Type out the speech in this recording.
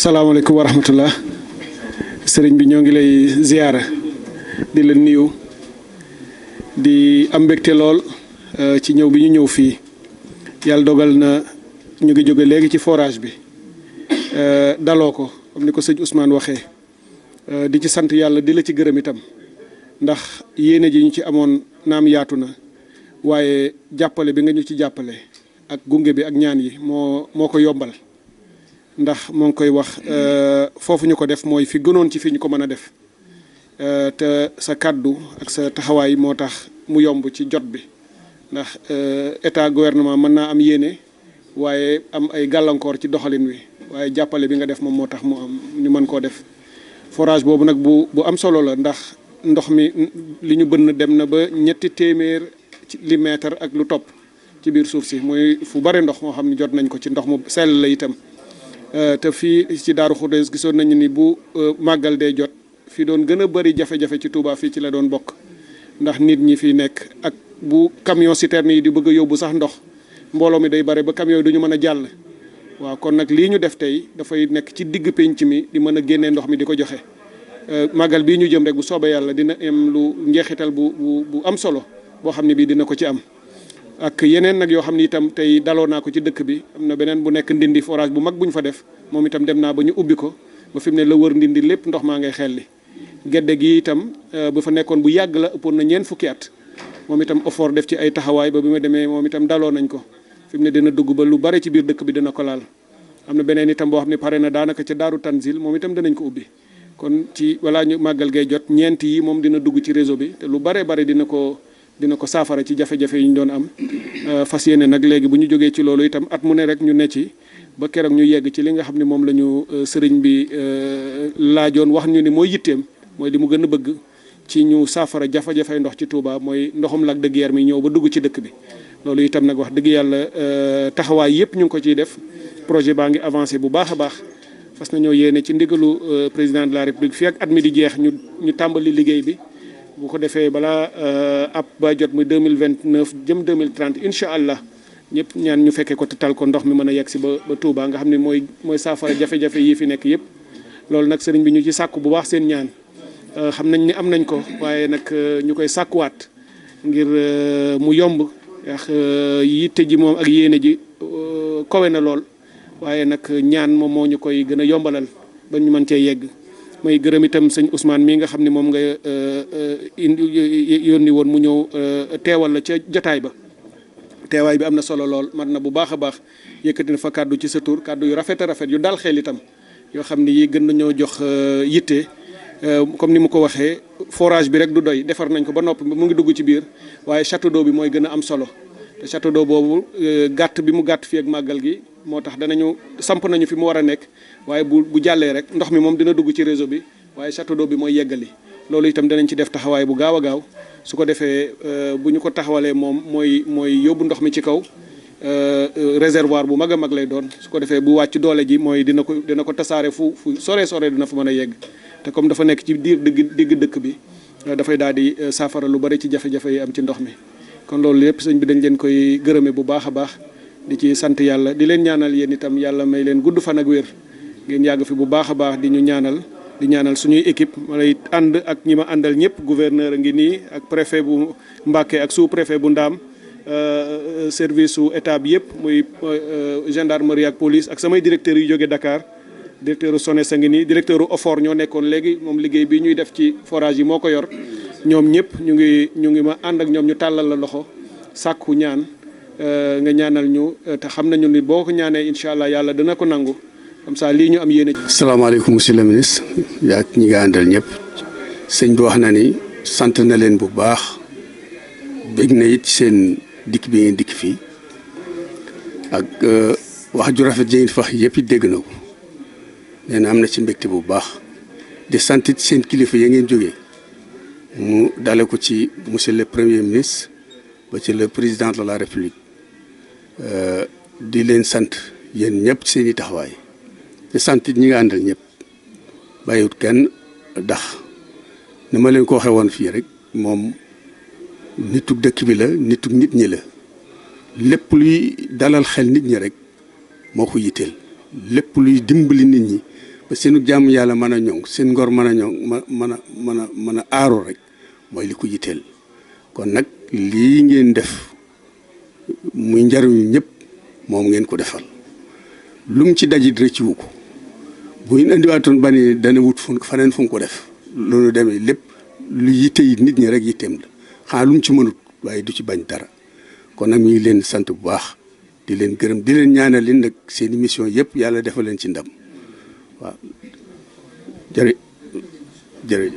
asalaamaaleykum wa rahmatullah sëriñ bi ñoo ngi lay ziyaara di la nuyu di am mbégte lool ci ñëw bi ñu ñëw fii yàlla dogal na ñu ngi jóge léegi ci forage bi daloo ko comme ni ko sëñ Ousmane waxee di ci sant yàlla di la ci gërëm itam ndax yéene ji ñu ci amoon naam yaatu na waaye jàppale bi nga ñu ci jàppale ak gunge bi ak ñaan yi moo ko yombal ndax moo ngi koy wax foofu ñu ko def mooy fi gënoon ci fi ñu ko mën a def te sa kàddu ak sa taxawaay moo tax mu yomb ci jot bi ndax état gouvernement mën naa am yéene waaye am ay gàllankoor ci doxalin wi waaye jàppale bi nga def moom moo tax mu am ñu mën koo def forage boobu nag bu am solo la ndax ndox mi li ñu bënn dem na ba 300 millimètres ak lu topp ci biir suuf si mooy fu bare ndox moo xam ne jot nañ ko ci ndox mu sell la itam te fii ci Daaru Xudoos gisoon nañu ni bu màggal dee jot fii doon gën a bëri jafe-jafe ci Touba fii ci la doon bokk ndax nit ñi fi nekk ak bu camion citerne yi di bëgg a yóbbu sax ndox mbooloo mi day bare ba camion yi duñu mën a jàll waaw kon nag lii ñu def tey dafay nekk ci digg pénc mi di mën a génnee ndox mi di ko joxe màggal bii ñu jëm rek bu soobee yàlla dina am lu njeexital bu am solo boo xam ne bii dina ko ci am ak yeneen nag yoo xam ne itam tey daloo naa ko ci dëkk bi am na beneen bu nekk Ndindi forage bu mag bu ñu fa def moom itam dem naa ba ñu ubbi ko ba fi mu ne la wër Ndindi lépp ndox maa ngay xelli gedde gi itam bu fa nekkoon bu yàgg la ëppoon na 4 fukki at moom itam effort def ci ay taxawaay ba bi ma demee moom itam daloo nañ ko fi mu ne dina dugg ba lu bare ci biir dëkk bi dina ko laal am na beneen itam boo xam ne pare na daanaka ca Daaru Tanzil moom itam dinañ ko ubbi kon ci walaa ñu màggal gay jot ñeent yi moom dina dugg ci réseau bi te lu bare bare dina ko saafara ci jafe-jafe yi ñu doon am fas yéene nag léegi bu ñu jógee ci loolu itam at mu ne rek ñu ne ci ba keroog ñu yegg ci li nga xam ne moom la ñu sëriñ bi laajoon wax ñu ni mooy yitteem mooy li mu gën a bëgg ci ñu saafara jafe-jafey ndox ci Touba mooy ndoxum Lac de Guiers mi ñëw ba dugg ci dëkk bi loolu itam nag wax dëgg yàlla taxawaay yëpp ñu ngi ko ciy def projet baa ngi avancé bu baax a baax fas na ñoo yéene ci ndigalu président de la république fii ak at mi di jeex ñu tàmbali liggéey bi bu ko defee balaa ab ba jot muy 2029 jëm 2030 incha allah ñëpp ñaan ñu fekkee ko te tal ko ndox mi mën a yegg si ba Touba nga xam ne mooy saafara jafe-jafe yi fi nekk yëpp loolu nag sëriñ bi ñu ci sàkku bu baax seen ñaan xam nañ ni am nañ ko waaye nag ñu koy sàkkuwaat ngir mu yomb ndax yitte ji moom ak yéene ji kowe na lool waaye nag ñaan moom moo ñu koy gën a yombalal ba ñu mën cee yegg may gërëm itam sëñ Ousmane mii nga xam ne moom nga yónni woon mu ñëw teewal la ca jotaay ba teewaay bi am na solo lool mat na bu baax a baax yëkkati na fa kàddu ci sa tur kàddu yu rafet a rafet yu dal xel itam yoo xam ne yi gën nañoo jox yitte comme ni mu ko waxee forage bi rek du doy defar nañ ko ba noppi mu ngi dugg ci biir waaye château d'eau bi mooy gën a am solo te château d'eau boobu gàtt bi mu gàtt fii ak màggal gi moo tax samp nañu fi mu war a nekk waaye bu jàllee rek ndox mi moom dina dugg ci réseau bi waaye château d'eau bi mooy yeggali loolu itam danañ ci def taxawaay bu gaaw a gaaw su ko defee bu ñu ko taxawalee moom mooy yóbbu ndox mi ci kaw réservoir bu mag a mag lay doon su ko defee bu wàcc doole ji mooy dina ko tasaare fu sore dina fa mën a yegg te comme dafa nekk ci digg dëkk bi dafay daal di saafara lu bari ci jafe-jafe yi am ci ndox mi kon loolu lépp sëñ bi dañ leen koy gërëme bu baax a baax di ci sant yàlla di leen ñaanal yéen itam yàlla may leen gudd fan ak wér ngeen yàgg fi bu baax a baax di ñaanal suñuy équipe ma lay ànd ak ñi ma àndal ñëpp gouverneur a ngi nii ak préfet bu Mbacké ak sous préfet bu Ndaam service su état bi yëpp muy gendarmerie ak police ak samay directeurs yu jóge Dakar directeur u SONES a ngi nii directeur u OFOR ñoo nekkoon léegi moom liggéey bi ñuy def ci forage yi moo ko yor ñoom ñëpp ñu ngi ma ànd ak ñoom ñu tàllal la loxo sàkku ñaan nga ñaanal ñu te xam nañu ni boo ko ñaanee incha allah yàlla dana ko nangu comme ça lii ñu am yéene. salaamaaleykum monsieur le ministre yaa ñi nga àndal ñëpp sëñ bi wax na ni sant na leen bu baax bég na it seen dikk bi ngeen dikk fii ak wax ju rafet ji ngeen fax yëpp it dégg na ko nee na am na ci mbégte bu baax di sant it seen kilifa ya ngeen jógee mu dale ko ci monsieur le premier ministre ba ci le président de la république di leen sant yéen ñëpp seen i taxawaay di sant it ñi nga àndal ñëpp bàyyiwut kenn ndax ni ma leen ko waxee woon fii rek moom nitug dëkk bi la nitug nit ñi la lépp luy dalal xel nit ñi rek moo ko yitteel lépp luy dimbali nit ñi ba seenu jàmm yàlla mën a ñoŋ seen ngor mën a ñoŋ mën a aaru rek mooy li ko yitteel kon nag lii ngeen def muy njariñu ñëpp moom ngeen ko defal lu mu ci dajit rëccu ko bu ñu indiwaatoon ba ni dana wut faneen fu mu ko def loolu demee lépp lu yitte yi nit ñi rek yitteem la xanaa lu mu ci mënut waaye du ci bañ dara kon nag ñu ngi leen sant bu baax di leen gërëm di leen ñaanal leen nag seen émission yëpp yàlla defal leen ci ndam waaw jërëjëf.